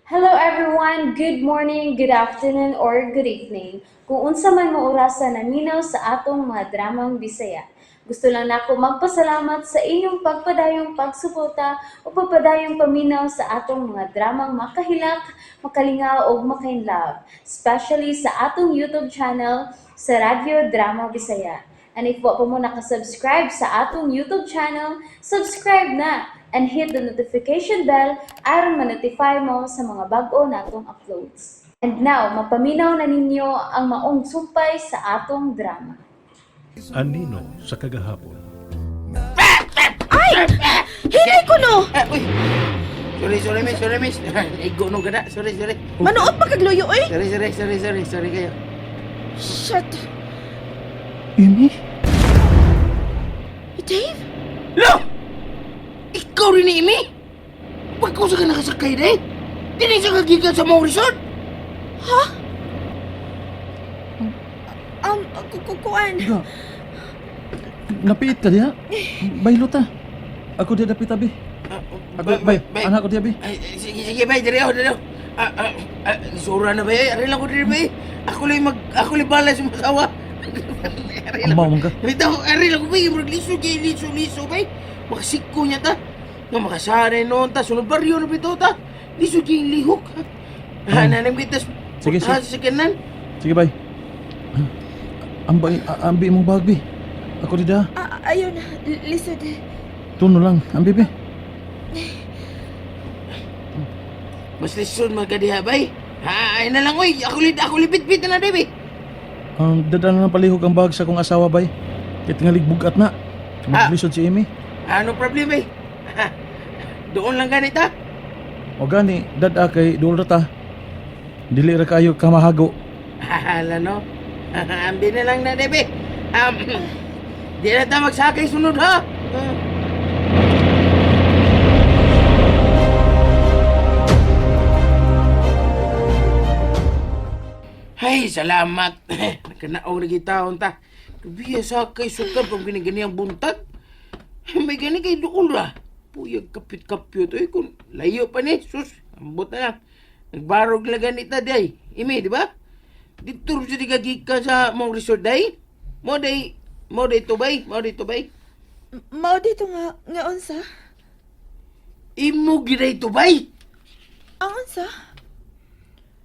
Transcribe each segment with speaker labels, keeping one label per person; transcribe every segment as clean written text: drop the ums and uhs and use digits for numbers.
Speaker 1: Hello everyone! Good morning, good afternoon, or good evening. Kung unsa man mo orasa naminaw sa atong mga dramang Bisaya. Gusto lang nako magpasalamat sa inyong pagpadayong pagsuporta o pagpadayong paminaw sa atong mga dramang makahilak, makalingaw ug makainlove, especially sa atong YouTube channel sa Radyo Drama Bisaya. And if wa pa mo nakasubscribe sa atong YouTube channel, subscribe na and hit the notification bell aron ma-notify mo sa mga bag-o natong uploads. And now, mapaminaw na ninyo ang maong sumpay sa atong drama.
Speaker 2: Anino sa kagahapon.
Speaker 3: Hinay ko no!
Speaker 4: Ah, uy. Sorry, sorry, miss, sorry, miss. Igo no gana. Sorry, sorry.
Speaker 3: Manuot pa kagluyo eh!
Speaker 4: Sorry, sorry, sorry, sorry, sorry kayo.
Speaker 3: Shit!
Speaker 2: Imi?
Speaker 3: Dave?
Speaker 4: Lo! Ikaw rin ni Imi? Pagkaw sa ka nakasakay day? Dili siya kagikan sa mong resort?
Speaker 3: Kukuan.
Speaker 5: Ga. Napiit ka diha? Baylo ta. Ako diha dapit abi. Ako bay, anak ko diha abi.
Speaker 4: Ay, ay, sige, sige, bay. Dali ako, dali ako. Ah, ah, ah, sura na bay. Ari lang ko dili bay. Ako lang mag, ako lang bala sa masawa. Ari lang.
Speaker 5: Ambaw man ka.
Speaker 4: Bitaw, ari lang ko bay. Murag liso kay liso, liso bay. Makasiko niya ta. Nga makasanay noon ta. Sunod baryo na bitaw ta. Liso kay lihok. Ha, nanam kita.
Speaker 5: Sige, sige.
Speaker 4: Sa kanan.
Speaker 5: Sige bay. Ambay, ambi imong bag bi. Ako diha.
Speaker 3: Ah, ayun, lisod.
Speaker 5: Tuno lang, ambi bi.
Speaker 4: Mas lisod magkadiha bay. Ha, ay na lang oy. Ako li bitbit na na bay.
Speaker 5: Dada na lang palihog ang bag sa akong asawa bay. Kay tingalig bugat na. Maglisod si Amy.
Speaker 4: Ah, no problem bay. Ha, doon lang ganita.
Speaker 5: O gani, dada kay duol ra ta. Dili ra kayo kamahago.
Speaker 4: Hala no. Ambi na lang na debe. Di na ta magsakay sunod ha. Ah. Ay, salamat. Nakanaog na kita ta. Biya sakay sukar pag ginigani ang buntag. May gani kay duol ra. Puyag kapit-kapyot. Uy, kung layo pa ni. Sus, ambot na lang. Nagbarog lang ganita day. Imi, di ba? Dito sa digagikan sa mong resort day. Mo day, mo day tubay, mo day tubay.
Speaker 3: Mao dito nga, nga unsa?
Speaker 4: Imo giday tubay.
Speaker 3: Ang unsa?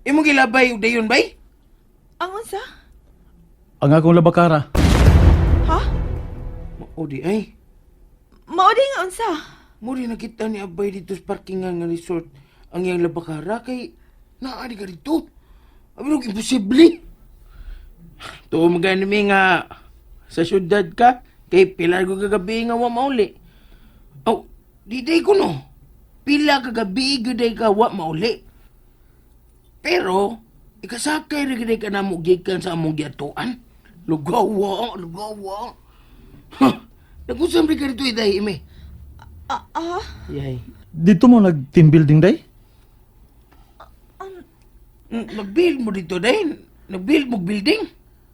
Speaker 4: Imo gilabay og dayon bay.
Speaker 3: Ang unsa?
Speaker 5: Ang akong labakara.
Speaker 3: Ha?
Speaker 4: Mao di ay.
Speaker 3: Mao di nga unsa?
Speaker 4: Mo di nakita ni Abay dito sa parkingan nga resort ang iyang labakara kay naa di ka dito. Abi nung imposible. Tuo magani mi nga sa syudad ka kay pila ko kagabi nga wa mauli. Aw, di day ko no. Pila kagabi gyud day ka wa mauli. Pero ikasakay ra gyud ka namo gikan sa among giatuan. Lugawa, lugawa. Huh. Nagusam rin ka dito iday imi.
Speaker 3: Ah, ah?
Speaker 4: Yay.
Speaker 5: Dito mo nag team building day?
Speaker 4: Nag-build mo dito dahil. Nag-build mo building.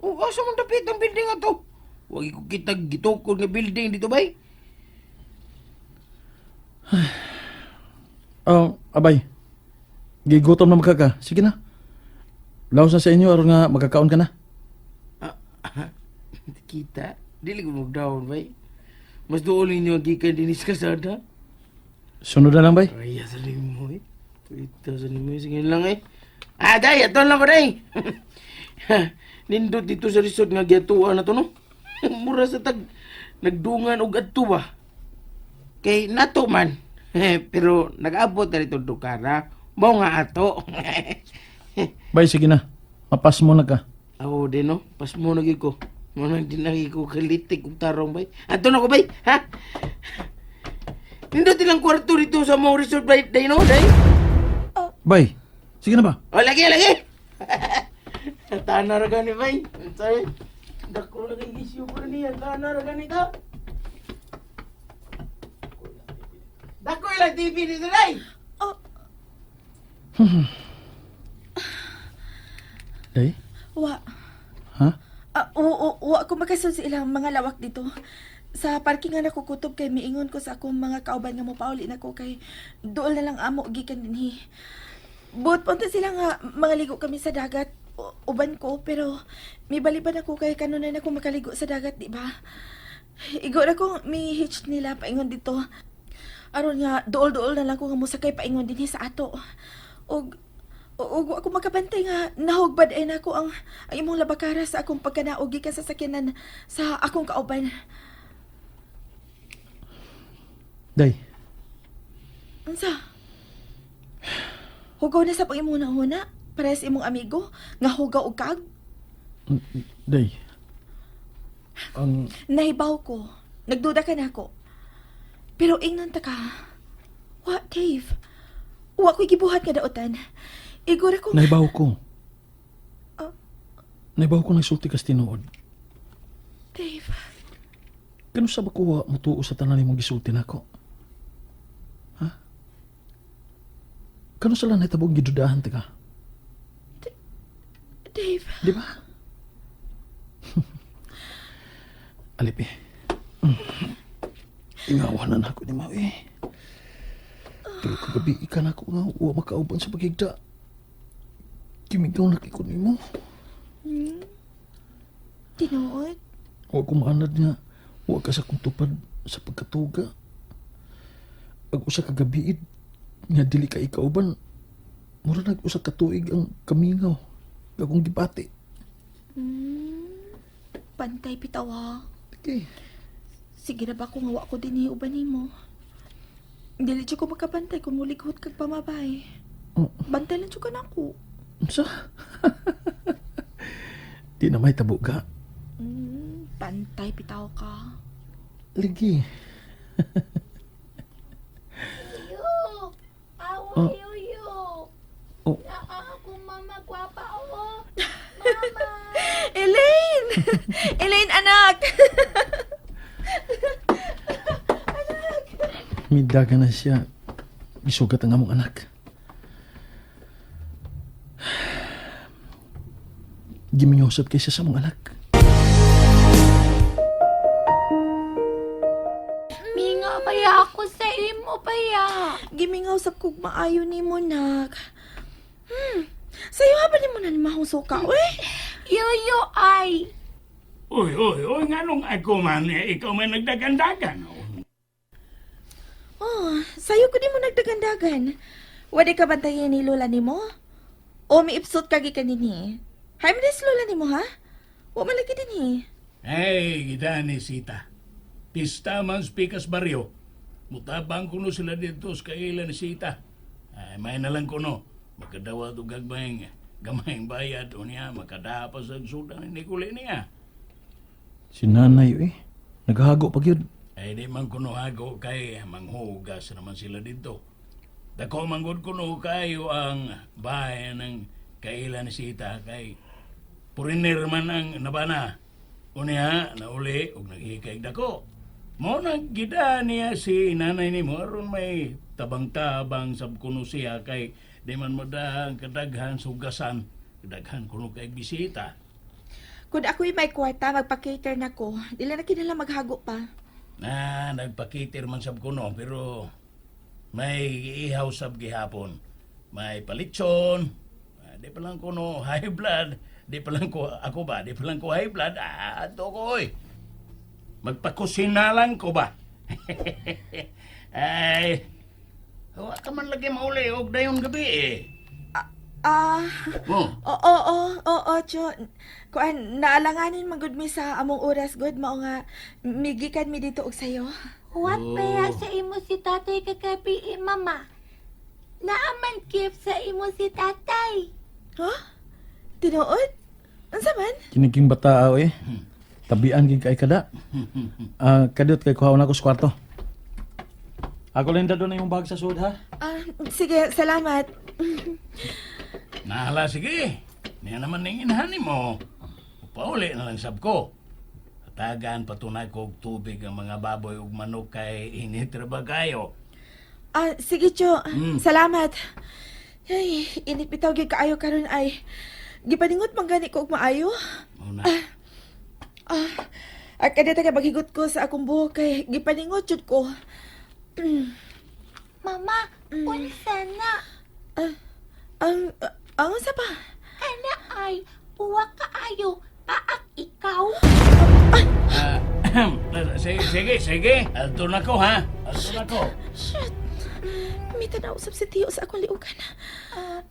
Speaker 4: O, asa man dapit ang building ato? Wag ko kita gitukod nga building dito bay.
Speaker 5: Oh, abay. Gigutom na magkaka. Sige na. Laos na sa inyo aron nga magkakaon ka na.
Speaker 4: Ah, ah, kita. Dili ko mag-down bay. Mas doon ninyo ang gikan dinis kasada.
Speaker 5: Sunod na lang bay.
Speaker 4: Ay, sa limo eh. Ito sa limo eh. Sige lang eh. Ah, day, ato lang ko day. Nindot dito sa resort nga giatuan na to no. Mura sa tag nagdungan og adto ba. Kay nato man. Pero nag-abot na rito dukara. Mao nga ato.
Speaker 5: Bay, sige na. Mapas mo na ka.
Speaker 4: Ako din no. Pas mo na gyud ko. Mo na din na gyud ko kalitik og tarong bay. Ato na ko bay. Ha? Nindot ilang kwarto dito sa mong resort bay day no day.
Speaker 5: Bay, sige na ba?
Speaker 4: Oh, lagi, lagi. Tana ra gani bay. Sorry. Dako na kay issue ko niya. Tana ra gani ta. Dako ilang TV dito day.
Speaker 3: Oh,
Speaker 5: Day?
Speaker 3: wa.
Speaker 5: Ha?
Speaker 3: Ah, oo, wa ko makasud sa ilang mga lawak dito. Sa parking nga nakukutob kay miingon ko sa akong mga kauban nga mopauli nako kay dool na lang amo gikan dinhi. Buot punta sila nga mga ligo kami sa dagat. Uban ko, pero may baliban ako kay kanunay na ako makaligo sa dagat, di ba? Igo na ko may hitch nila paingon dito. Aron nga duol-duol na lang ko nga mosakay paingon dinhi sa ato. Og og wa ko makabantay nga nahugbad ay nako ang imong labakara sa akong pagkanaog gikan sa sakyanan sa akong kauban.
Speaker 5: Day,
Speaker 3: Unsa? Hugaw na sa pag imong huna para sa imong amigo nga hugaw og kag.
Speaker 5: Day. Ang
Speaker 3: Nahibaw ko. Nagduda ka nako. Pero ingnon ta ka. Wa, Dave. Wa ko'y gibuhat nga daotan. Igor ko.
Speaker 5: Naibaw ko.
Speaker 3: Ah.
Speaker 5: Naibaw ko nagsulti kas tinuod.
Speaker 3: Dave.
Speaker 5: Kano sa ba ko wa mutuo sa tanan nimong gisulti nako? Ha? Kano sa lang nahitabong gidudahan ta ka?
Speaker 3: Dave.
Speaker 5: Di ba? Alipi. Ingawa na nako ni Maui. Pero kagabi ika na ako nga wa makauban sa paghigda. Kimigaw na kay ko nimo.
Speaker 3: Tinuod.
Speaker 5: Wa ko maanad nga wa ka sa kong tupad sa pagkatuga. Ag usa ka gabiid nga dili ka ikauban, mura nag usa ka tuig ang kamingaw akong gibati.
Speaker 3: Pantay bitaw ha.
Speaker 5: Okay.
Speaker 3: Sige na ba kung wa ko din uban nimo? Dili jud ko makabantay kung mulighot kag pamabay.
Speaker 5: Oh.
Speaker 3: Bantay lang jud ka nako.
Speaker 5: Unsa? Di na may tabo ka.
Speaker 3: Pantay bitaw ka.
Speaker 5: Ligi.
Speaker 6: Yo! Awa,
Speaker 5: Oh.
Speaker 6: yo, yo!
Speaker 5: Oh.
Speaker 6: Naa ako, mama, gwapa, oh! Mama!
Speaker 3: Elaine! Elaine, anak!
Speaker 5: Midaga na siya. Gisugat ang among anak. Gimingaw sad kay siya sa among anak.
Speaker 6: Minga baya ako sa imo baya.
Speaker 3: Gimingaw sa kog maayo nimo, nak. Sayo ha ba nimo na ni mahong suka, uy?
Speaker 6: Yo, yo, ay!
Speaker 7: Uy, uy, uy, nganong ako man, eh, ikaw man nagdagandagan. Oh.
Speaker 3: Oh, sayo ko nimo nagdagandagan. Wadi ka bantayan ni lola nimo? O miipsot ka gikan dinhi? Hay man si lola nimo ha? Wa man lagi dinhi.
Speaker 7: Hey, kita ni Sita. Pista man spikas baryo. Mutabang kuno sila dito sa kailan ni Sita. Ay, may na lang kuno. Makadawa to gagmayng gamayng bayad o niya, makadapa sa sudan ni kuli niya.
Speaker 5: Si nanay eh. Naghago pag yun.
Speaker 7: Ay, di man kuno hago kay manghugas naman sila dito. Dako manggod kuno kayo ang bahay ng kailan ni Sita kay puriner man ang nabana. Unya, nauli og naghikay dako. Mo nagida niya si nanay ni mo aron may tabang-tabang sab kuno siya kay di man madahang kadaghan sugasan. Daghan kuno kay bisita.
Speaker 3: Kun ako'y may kwarta, magpa-cater na ko. Dili na kinahanglan maghago pa.
Speaker 7: Na nagpakitir man sab kuno pero may ihaw sab gihapon. May palitson. Ah, di pa lang kuno high blood. Di pa lang ko ako ba? Di pa lang ko high blood. Ah, ato ko oy. Magpakusina lang ko ba? Ay, wa ka man lagi mauli og dayon gabi eh.
Speaker 3: Ah,
Speaker 7: Oh,
Speaker 3: oo, oo, oo, Cho. Kuan, naalanganin man gud mi sa among oras gud mao nga migikan mi dito og sayo.
Speaker 6: What
Speaker 7: Oh.
Speaker 6: baya sa imo si tatay kagabi, eh, mama? Naaman gift sa imo si tatay.
Speaker 3: Ha? Tinuod? Unsa man?
Speaker 5: Kiniging bata eh. Tabian gid kay kada. Ah, kadiyot kay kuhaon ako sa kwarto. Ako lang doon na yung bag sa sud ha.
Speaker 3: Ah, sige, salamat.
Speaker 7: Nahala sige. Niya naman ning inhanin mo. Pauli na lang sab ko. Tagaan patunay ko og tubig ang mga baboy ug manok kay init ra ba kayo.
Speaker 3: Ah, sige, Cho.
Speaker 7: Mm.
Speaker 3: Salamat. Ay, init bitaw gyud kaayo karon ay. Gipaningot man gani ko og maayo.
Speaker 7: Muna.
Speaker 3: Ah, at kada taga maghigot ko sa akong buhok kay gipaningot jud ko.
Speaker 6: Mama, unsa na?
Speaker 3: Ah, Ang unsa pa?
Speaker 6: Kana ay, puwa kaayo, paak ikaw.
Speaker 7: Ah, sige, sige, sige. Alto na ko, ha? Alto na ko.
Speaker 3: Shit! May tanaw usab si Tio sa akong liugan.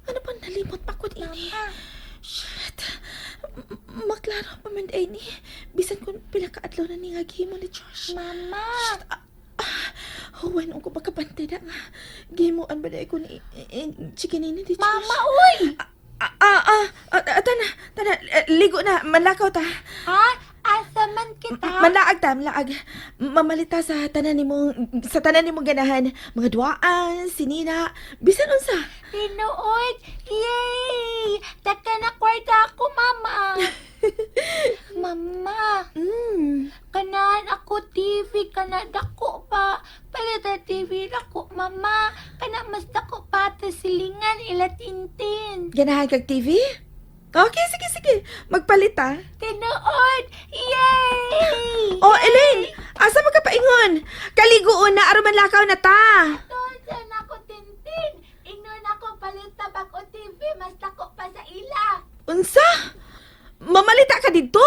Speaker 3: Ano pa nalimot pa ko ini? Shit! Maklaro pa man ay ni. Bisan kung pila ka adlaw na ni nga gihimo ni Josh.
Speaker 6: Mama,
Speaker 3: Shit! Huwan ko makabantay na nga. Gihimuan ba na ko ni chikinini ni Josh?
Speaker 6: Mama, uy!
Speaker 3: Tana, tana, ligo na, manlakaw ta.
Speaker 6: Ha? Asa man kita?
Speaker 3: Manlaag ta, manlaag. Mamalita sa tanan nimong ganahan, mga duaan, sinina, bisan unsa.
Speaker 6: Tinuod! Yay! Taka na kwarta ako, Mama. Mama, kanaan ako TV, kana dako pa. Palit ang TV dako, Mama. Kana mas dako pa ta silingan ila Tintin.
Speaker 3: Ganahan kag TV? Okay, sige, sige. Magpalit ta.
Speaker 6: Tinuod! Yay!
Speaker 3: Oh, Elaine, asa mo ka paingon? Kaligoon na aron manlakaw na ta.
Speaker 6: Tuon saan ako, Tintin. Ingnon ako palit ta bag-o TV, mas dako pa sa ila.
Speaker 3: Unsa? Mamalita ka didto?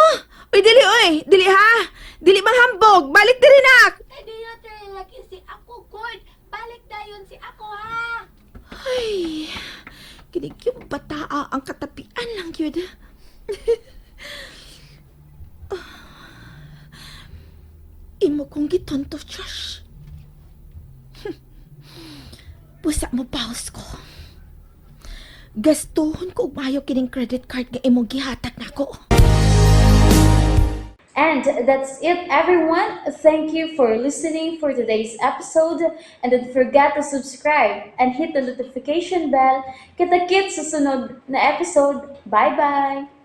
Speaker 3: Uy, dili oy, dili ha. Dili manghambog, balik diri nak.
Speaker 6: Kadiyo tayo lagi si ako, good. Balik dayon si ako, ha?
Speaker 3: Ay, kinig yung bataa ang katapian lang yun. Imo kong gitonto, Josh. Pusa mo paus ko. Gastuhon ko og maayo kining credit card nga imong gihatag nako.
Speaker 1: And that's it, everyone. Thank you for listening for today's episode. And don't forget to subscribe and hit the notification bell. Kita-kits sa sunod na episode. Bye-bye!